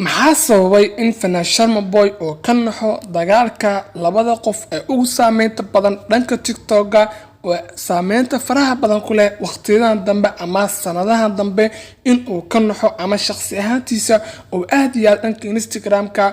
Maxaa sababay in fanaan Sharma Boy oo ka naxo dagaalka labada qof ee ugu saameynta badan dhanka TikTok-ga oo saameynta faraha badan ku leh waqtiyadan dambe ama sanadahan dambe, in uu ka naxo ama shaqsi ahaantiisa oo aad iyo aad dhanka Instagram-ka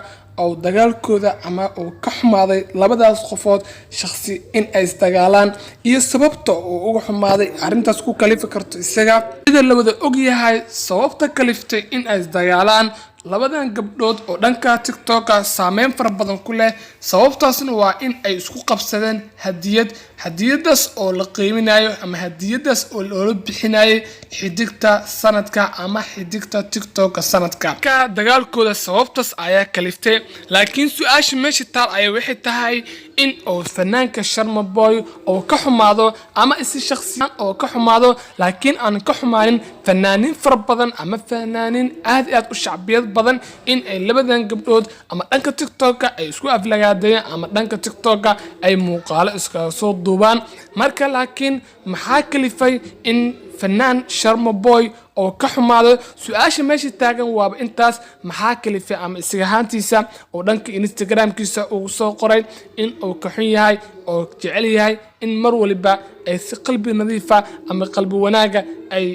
oo dagaalkooda ama uu ka xumaaday labadaas qofood shaqsi in ay isdagaalaan, iyo sababta uu uga xumaaday arrintaas ku kalifi karto isaga? Sida la wada ogyahay, sababta kaliftay in ay isdagaalaan labadan gabdhood oo dhanka TikToka saameyn fara badan ku leh, sababtaasna waa in ay isku qabsadeen hadiyad, hadiyadaas oo la qiiminayo ama hadiyadaas oo loola bixinayay xidigta sanadka ama xidigta TikToka sanadka. Ka dagaalkooda sababtaas ayaa kaliftay, laakiin su-aasha meesha taal ayaa waxay tahay in uu fanaanka Sharma Boy oo ka xumaado ama isi shaqsiyan oo ka xumaado, laakiin aan ka xumaanin fanaaniin fara badan ama fanaaniin aad iyo aad u shacbiyad badan, in ay labadan gabdhood ama dhanka TikToka ay isku aflagaadayeen ama dhanka TikToka ay muuqaalo iskaga soo duubaan. Marka laakiin maxaa kalifay in fanaan Sharma Boy oo ka xumaado? Su-aasha meesha taagan waaba intaas. Maxaa kalifay ama isaga ahaantiisa oo dhanka Instagramkiisa uu soo qoray in uu ka xun yahay oo jecel yahay in mar waliba ay si qalbi nadiifa ama qalbi wanaaga ay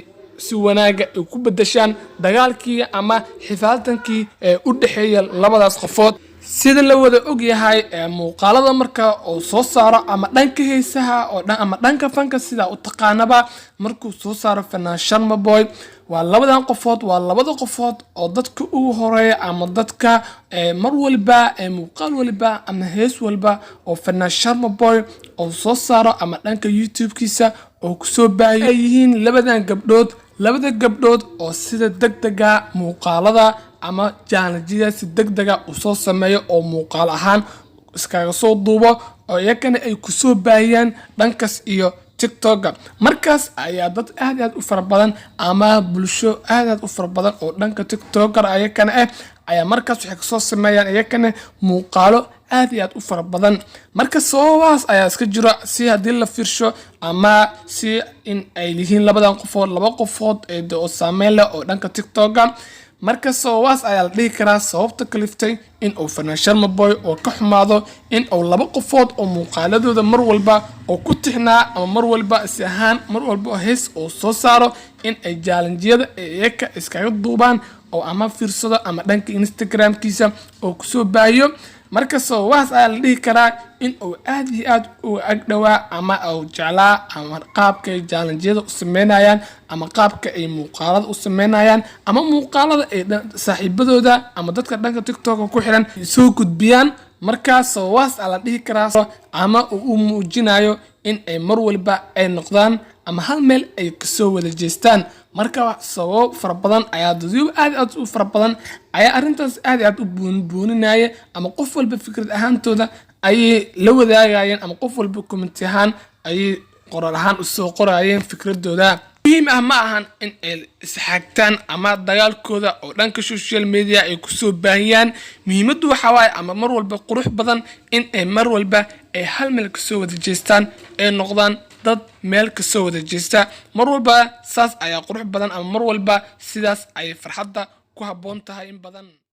si wanaaga ay ku bedeshaan dagaalkii ama xifaaltankii ee u dhexeeya labadaas qofood? Sida la wada ogyahay, ee muuqaalada marka uu soo saaro ama dhanka heesaha oo dhan ama dhanka fanka sidaa u taqaanaba, markuu soo saaro fanaan Sharma Boy, waa labadan qofood, waa labada qofood oo dadka ugu horeeya ama dadka mar waliba muuqaal waliba ama hees waliba oo fanaan Sharma Boy oo soo saaro ama dhanka YouTube-kiisa oo kusoo baahiyo ay yihiin labadan gabdhood, labada gabdhood oo sida degdega muuqaalada ama challenge-yada si degdega u soo sameeyo oo muuqaal ahaan iskaga soo duubo oo iyagana ay kusoo baahiyaan dhankas iyo TikToka. Markaas ayaa dad aad aad u fara badan ama bulsho aad aad u fara badan oo dhanka TikToker ayakana ah ayaa markaas waxay kasoo sameeyaan iyakana muuqaalo aad iyo aad u fara badan. Marka sababahaas ayaa iska jiro si haddii la fiirsho ama si in ay yihiin labadan qofood laba qofood oo saameyn leh oo dhanka TikToka. Marka sababahaas ayaa la dhihi karaa sababta kaliftay in uu fanaan Sharma Boy oo ka xumaado in uu laba qofood oo muuqaaladooda mar walba oo ku tixnaa ama mar walba is ahaan mar walba oo hees oo soo saaro in ay challenge-yada ay iyaka iskaga duubaan oo ama fiirsado ama dhanka Instagramkiisa oo kusoo baahiyo. Marka sababahaas ayaa la dhihi karaa in uu aad iyo aad u ag dhowaa ama uu jeclaa ama qaabka ay challenge-yada u sameynayaan ama qaabka ay muuqaalada u sameynayaan ama muuqaalada ay saaxiibadooda ama dadka dhanka TikToka ku xiran soo gudbiyaan. Markaas sababahaas aa la dhihi karaa ama uu u muujinayo in ay mar walba ay noqdaan ama hal meel ay kasoo wada jeestaan. Marka sababo fara badan ayaa dadyo aad aad u fara badan ayaa arrintaas aad aad u buunbuuninaya ama qof walba fikrad ahaantooda ayay la wadaagayeen ama qof walba comment ahaan ayay qoraal ahaan usoo qorayeen fikradooda. Muhiim ah ma ahan in ay isxaagtaan ama dagaalkooda oo dhanka social media ay kusoo baahiyaan. Muhiimaddu waxa waaye ama mar walba qurux badan in ay mar walba ay hal meel kasoo wada jeestaan, ay noqdaan dad meel kasoo wada jeesta mar walba. Saas ayaa qurux badan ama mar walba sidaas ayay farxadda ku habboon tahay in badan.